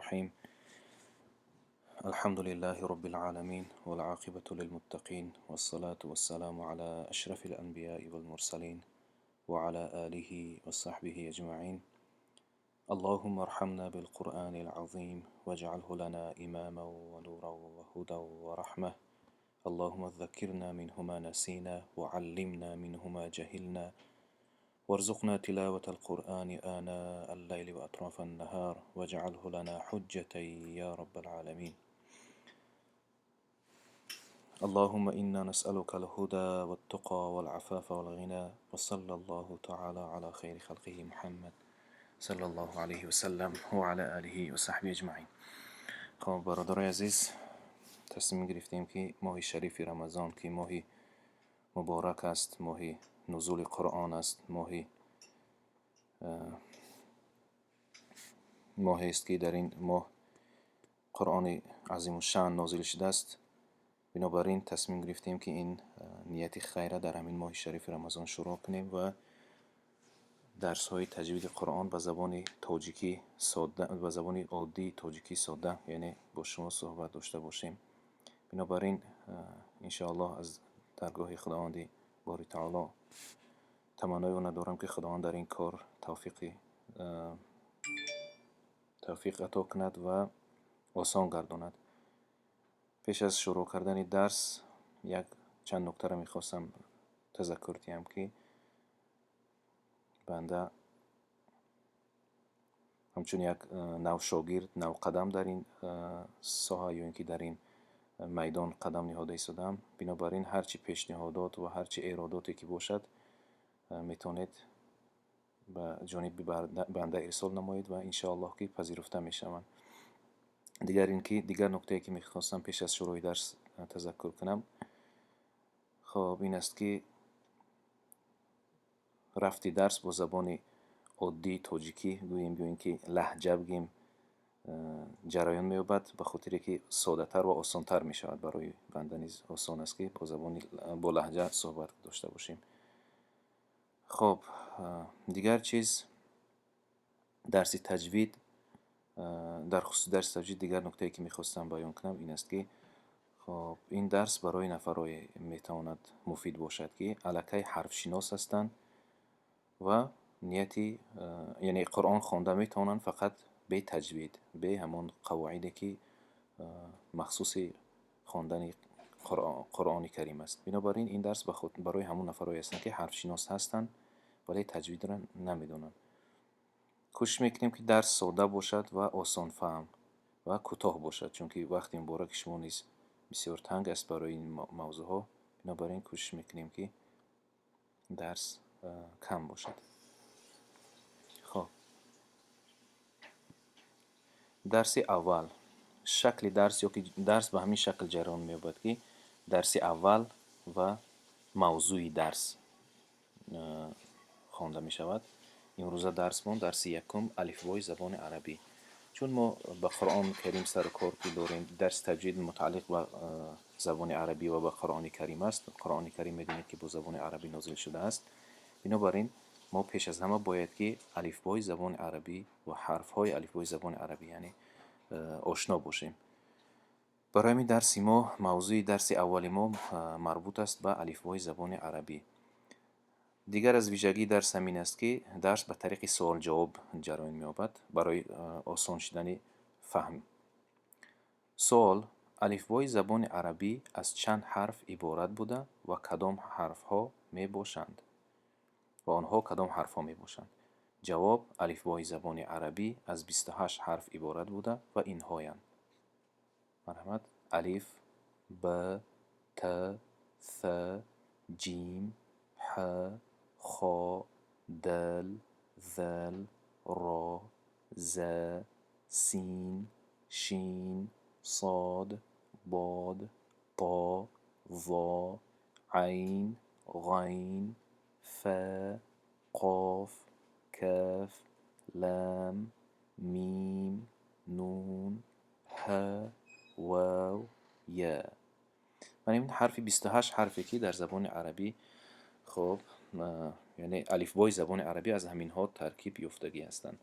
الرحيم. الحمد لله رب العالمين، والعاقبة للمتقين، والصلاة والسلام على أشرف الأنبياء والمرسلين وعلى آله وصحبه أجمعين. اللهم ارحمنا بالقرآن العظيم، واجعله لنا إماما ونورا وهدى ورحمة. اللهم ذكرنا منه ما نسينا، وعلمنا منه ما جهلنا، وارزقنا تلاوة القرآن آناء الليل وأطراف النهار، واجعله لنا حجة يا رب العالمين. اللهم إنا نسألك الهدى والتقى والعفاف والغنى، وصلى الله تعالى على خير خلقه محمد صلى الله عليه وسلم وعلى آله وصحبه أجمعين. خب برادرای عزیز، تصمیم گرفتیم که ماه شریف رمضان که ماه مبارک است، ماه نزول قرآن است، ماهی است که در این ماه قرآن عظیم الشأن نازل شده است. بنابراین تصمیم گرفتیم که این نیت خیره در همین ماه شریف رمضان شروع کنیم و درس های تجوید قرآن به زبان تاجیکی ساده، به زبان عادی تاجیکی ساده، یعنی با شما صحبت داشته باشیم. بنابراین انشاءالله از درگاه خداوند باری تعالی تمنای او ندارم که خداوند در این کار توفیق عطا کند و آسان گرداند. پیش از شروع کردن درس یک چند نکته را میخواستم تذکر دهم که بنده همچون یک نو شاگرد، نو قدم در این ساحه یا اینکه در این میدان قدم نهاده ایستادم. بنابراین هرچی پیشنهادات و هرچی ایراداتی که باشد، میتونید به جانب بنده ارسال نمایید و انشاءالله که پذیرفته میشوند. دیگر اینکه دیگر نکته که میخواستم پیش از شروع درس تذکر کنم، خب این است که رفتی درس با زبان عادی تاجیکی گوییم یا اینکه لهجه بگیم جریان می‌یابد، به خاطر که ساده‌تر و آسان‌تر می‌شود. برای بنده نیز آسان است که با زبان با لهجه صحبت داشته باشیم. خب دیگر چیز، درس تجوید، در خصوص درس تجوید دیگر نکته که میخواستم بیان کنم این است که خب این درس برای نفرهای میتواند مفید باشد که الکی حرف شناس هستند و نیتی، یعنی قرآن خوانده میتوانند، فقط به تجوید، به همان قواعدی که مخصوص خواندن قرآن کریم است. بنابراین این درس برای همون نفرهایی هستند که حرف شناس هستند ولی تجوید را نمیدونند. کوشش میکنیم که درس ساده باشد و آسان فهم و کوتاه باشد، چون که وقت مبارک شما نیز بسیار تنگ است برای این موضوع ها. بنابراین کوشش میکنیم که درس کم باشد. خب درس اول، شکل درس یا که درس به همین شکل جریان می‌یابد که درس اول و موضوع درس خوانده می شود. امروزه درسمون درس یکم، الفبای زبان عربی. چون ما به قرآن کریم سر و کار که داریم، درس تجوید متعلق به زبان عربی و به قرآن کریم است. قرآن کریم میدونید که با زبان عربی نازل شده است. بنابراین ما پیش از همه باید که الفبای زبان عربی و حرف های الفبای زبان عربی یعنی آشنا باشیم. برای همین درس ما، موضوع درس اول ما مربوط است به الفبای زبان عربی. دیگر از ویژگی درس همین است که درس به طریق سوال جواب جریان می‌یابد برای آسان شدن فهم. سوال: الفبای زبان عربی از چند حرف عبارت بوده و کدام حرف ها می باشند و آنها کدام حرف ها می باشند؟ جواب: الفبای زبان عربی از 28 حرف عبارت بوده و اینهایند. مرحمت: الف، ب، ت، ث، جیم، ح، خا، دال، ذال، را، ز، سین، شین، صاد، ضاد، طا، ظا، عین، غین، فا، قاف، کاف، لام، میم، نون، ه، واو، یا. من این حرف 28 حرفی که در زبان عربی، خب یعنی الفبای زبان عربی از همین ها ترکیب یافتگی هستند.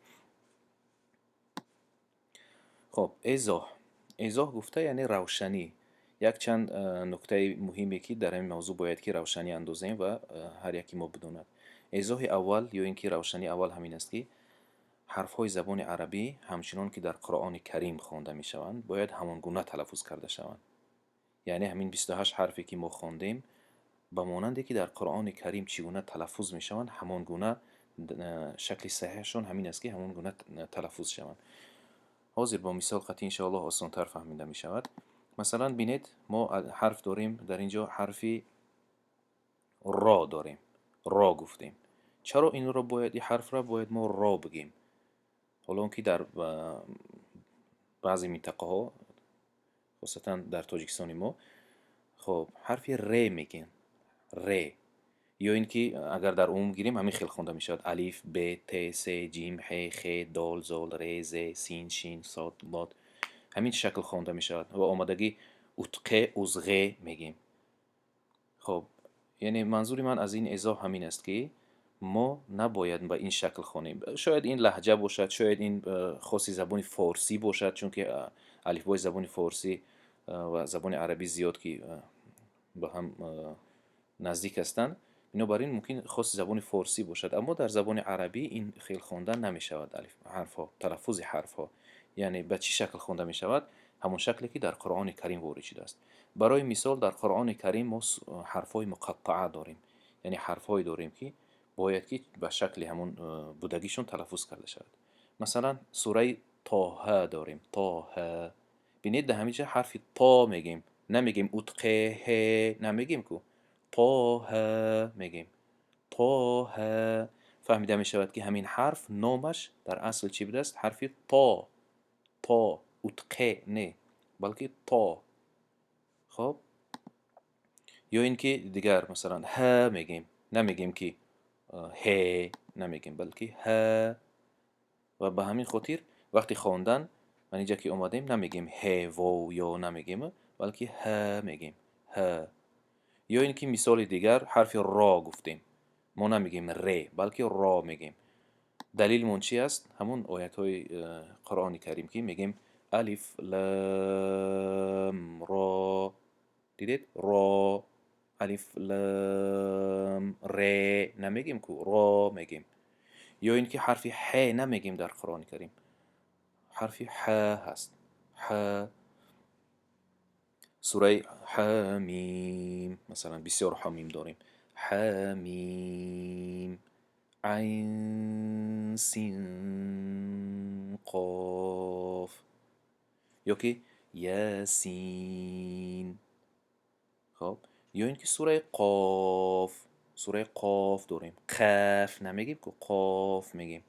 Хоб, эзоҳ. Эзоҳ гуфта, яъне равшанӣ. Якчанд нуктаи муҳиме, ки дар ҳамин мавзӯъ бояд ки равшанӣ андозем ва ҳар яке мо бидонад. Эзоҳи аввал ё ин ки равшании аввал ҳамин аст, ки ҳарфҳои забони арабӣ ҳамчунон ки дар Қуръони Карим хонда мешаванд, бояд ҳамон гуна талаффуз карда шаванд. Яъне ҳамин 28 ҳарфе, ки мо хондем, ба монанде ки дар Қуръони Карим чӣ гуна талаффуз мешаванд, ҳамон гуна шакли саҳеҳашон ҳамин аст, ки ҳамон гуна талаффуз шаванд. Ҳозир бо мисол қатъи, иншоаллоҳ, осонтар фаҳмида мешавад. Масалан, бинед, мо ҳарф дорем дар ин ҷо, ҳарфи ро дорем. Ро гуфтем. Чаро инро бояд, ин ҳарфро бояд мо ро бигем, ҳоло он ки дар баъзе минтақаҳо, хусусан дар Тоҷикистони мо, хоб, ҳарфи ре мегӯянд, ре? Ё ин ки агар дар умум гирем, ҳамин хел хонда мешавад: алиф, б, т, с, ҷим, ҳ, х, дол, зол, ре, зе, син, шин, сод, лод, ҳамин шакл хонда мешавад ва омадагӣ утқе, узғе мегӯем. Хоб, яъне манзури ман аз ин эзоҳ ҳамин аст, ки мо набояд ба ин шакл хонем. Шояд ин лаҳҷа бошад, шояд ин хоси забони форсӣ бошад, чунки алифбои забони форсӣ ва забони арабӣ зиёд ки ба ҳам наздик ҳастанд. Бинобар ин мумкин хоси забони форсӣ бошад, аммо дар забони арабӣ ин хел хондан намешавад. Алиф, ҳарфҳо, талаффузи ҳарфҳо, яъне ба чӣ шакл хонда мешавад? Ҳамон шакле, ки дар Қуръони Карим ворид шудааст. Барои мисол, дар Қуръони Карим мо ҳарфҳои муқаттаа дорем, яъне ҳарфҳое дорем, ки бояд ки ба шакли ҳамон будагишон талаффуз карда шавад. Масалан, сураи Тоҳа дорем, Тоҳа. Бинед, дар ҳамин ҷо ҳарфи то мегем, намегем утқе, ҳе намегем ку, тоҳа мегем, тоҳа. Фаҳмида мешавад, ки ҳамин ҳарф номаш дар асл чӣ будааст? Ҳарфи то, то, утқе не, балки то. Хоб, ё ин ки дигар, масалан, ҳа мегем, намегем ки ҳе намегем, балки ҳа. Ва ба ҳамин хотир вақти хондан ман инҷа ки омадем, намегем ҳе, вов, ё намегем, балки ҳа мегем, ҳа. Ё ин ки мисоли дигар, ҳарфи ро гуфтем, мо намегем ре, балки ро мегем. Далилмон чи аст? Ҳамон оятҳои Қуръони Карим, ки мегем алиф, лам, ро. Дидед, ро, алиф, лам, ре намегем ку, ро мегем. Ё ин ки ҳарфи ҳе намегем, дар Қуръони Карим ҳарфи ҳа ҳаст, ҳа. Сураи Ҳамим, масалан, бисёр ҳамим дорем, ҳамим, айн, син, қоф ё ки ясин. Хоб, ё ин ки сураи Қоф, сураи Қоф дорем, қаф намегем ку, қоф мегем.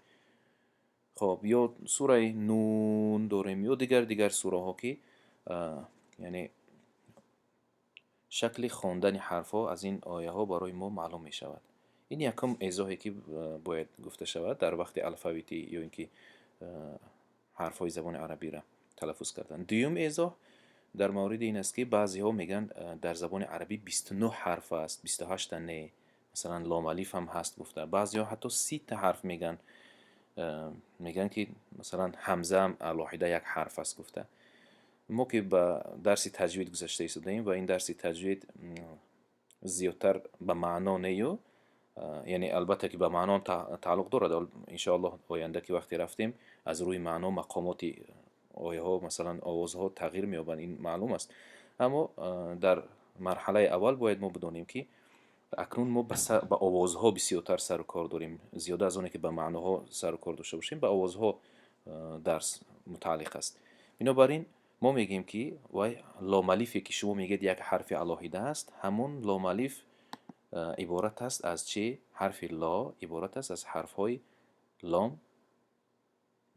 Хоб, ё сураи Нун дорем, ё дигар дигар сураҳо, ки яъне шакли хондани ҳарфҳо аз ин ояҳо барои мо маълум мешавад. Ин якум эзоҳе, ки бояд гуфта шавад дар вақти алфавитӣ ё ин ки ҳарфҳои забони арабиро талаффуз кардан. Дуюм эзоҳ дар мавриди ин аст, ки баъзеҳо мегӯянд, дар забони арабӣ 29 ҳарф аст, 28-та не, масалан, ломалиф ҳам ҳаст гуфта. Баъзеҳо ҳатто 30-та ҳарф мегӯянд, мегӯянд, ки масалан ҳамзаам алоҳида як ҳарф аст гуфта. Мо ки ба дарси таҷвид гузашта истодаем ва ин дарси таҷвид зиёдтар ба маъно нею, яъне албатта ки ба маъно тааллуқ дорад. Иншоаллоҳ, оянда ки вақте рафтем, аз рӯи маъно мақомоти ояҳо, масалан, овозҳо тағйир меёбанд, ин маълум аст. Аммо дар марҳалаи аввал бояд мо бидонем, ки акнун мо ба овозҳо бисёртар сару кор дорем, зиёда аз оне ки ба маъноҳо сару кор дошта бошем, ба овозҳо дарс мутааллиқ аст. Бинобар ин мо мегӯем, ки вай ломалифе, ки шумо мегӯед як ҳарфи алоҳида аст, ҳамон ломалиф иборат аст аз чӣ? Ҳарфи ло иборат аст аз ҳарфҳои лом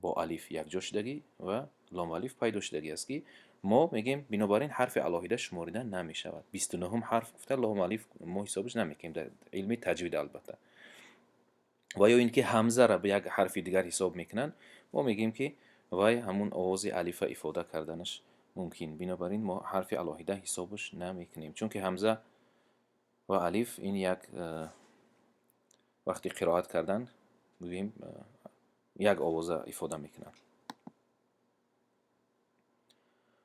бо алиф якҷо шудагӣ ва ломалиф пайдо шудагӣ аст, ки мо мегӯем, бинобар ин ҳарфи алоҳида шуморида намешавад. 29-ум ҳарф гуфта ломалиф мо ҳисобаш намекунем дар илми таҷвид, албатта. Ва ё ин ки ҳамзара ба як ҳарфи дигар ҳисоб мекунанд, мо мегӯем, ки вай ҳамун овози алифа ифода карданаш мумкин, бинобар ин мо ҳарфи алоҳида ҳисобаш намекунем, чунки ҳамза ва алиф ин як вақти қироат кардан, гӯем, як овоза ифода мекунанд.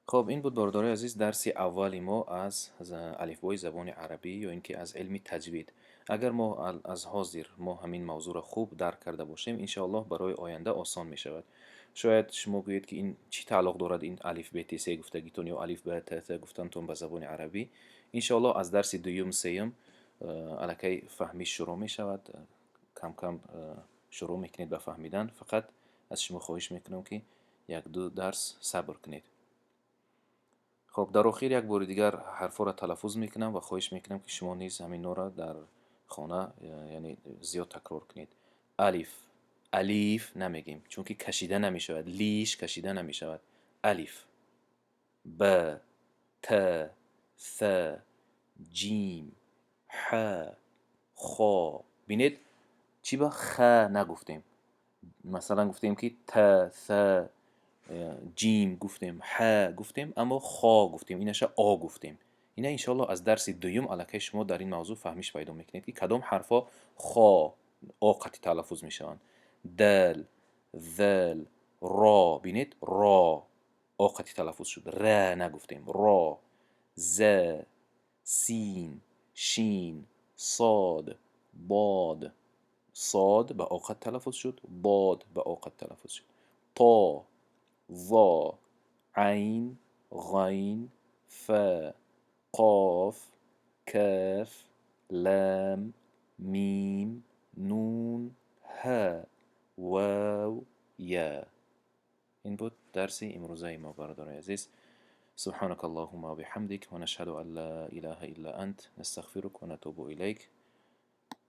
Хоб, ин буд, бародарои азиз, дарси аввали мо аз алифбои забони арабӣ ё ин ки аз илми таҷвид. Агар мо аз ҳозир мо ҳамин мавзӯъро хуб дарк карда бошем, иншоаллоҳ, барои оянда осон мешавад. Шояд шумо гӯед, ки ин чӣ тааллуқ дорад, ин алиф б т с гуфтагитон ё алиф б т т гуфтантон ба забони арабӣ. Иншоаллоҳ, аз дарси дуюм, сеюм аллакай фаҳмиш шурӯъ мешавад, кам-кам шурӯъ мекунед ба фаҳмидан. Фақат аз шумо хоҳиш мекунам, ки як-ду дарс сабр кунед. Хоб, дар охир як бори дигар ҳарфҳоро талаффуз мекунам ва хоҳиш мекунам, ки шумо низ ҳаминҳоро дар хона, яъне, зиёд такрор кунед. Алиф, алиф намегем, чунки кашида намешавад, лиш кашида намешавад. Алиф, б, т, с, ҷим, ҳ, хо. Бинед, чӣ ба х нагуфтем? Масалан, гуфтем, ки т, с, ҷим гуфтем, ҳ гуфтем, аммо хо гуфтем, инаша о гуфтем. Ина, иншоаллоҳ, аз дарси дуюм аллакай шумо дар ин мавзӯъ фаҳмиш пайдо мекунед, ки кадом ҳарфҳо хо о қатъи талаффуз мешаванд. Дал, зал, ро. Бинед, ро о қатъи талаффуз шуд, ра нагуфтем. Ро, за, син, шин, сод, бод. Сод ба о қат талаффуз шуд, бод ба о қат талаффуз шуд. То, зо, айн, ғайн, фа, қоф, каф, лам, мим, нун, ҳа, вав, я. Ин буд дарси имрӯзаи мо, бародарои азиз. سبحانك اللهم وبحمدك ونشهد أن لا إله إلا أنت نستغفرك ونتوب إليك.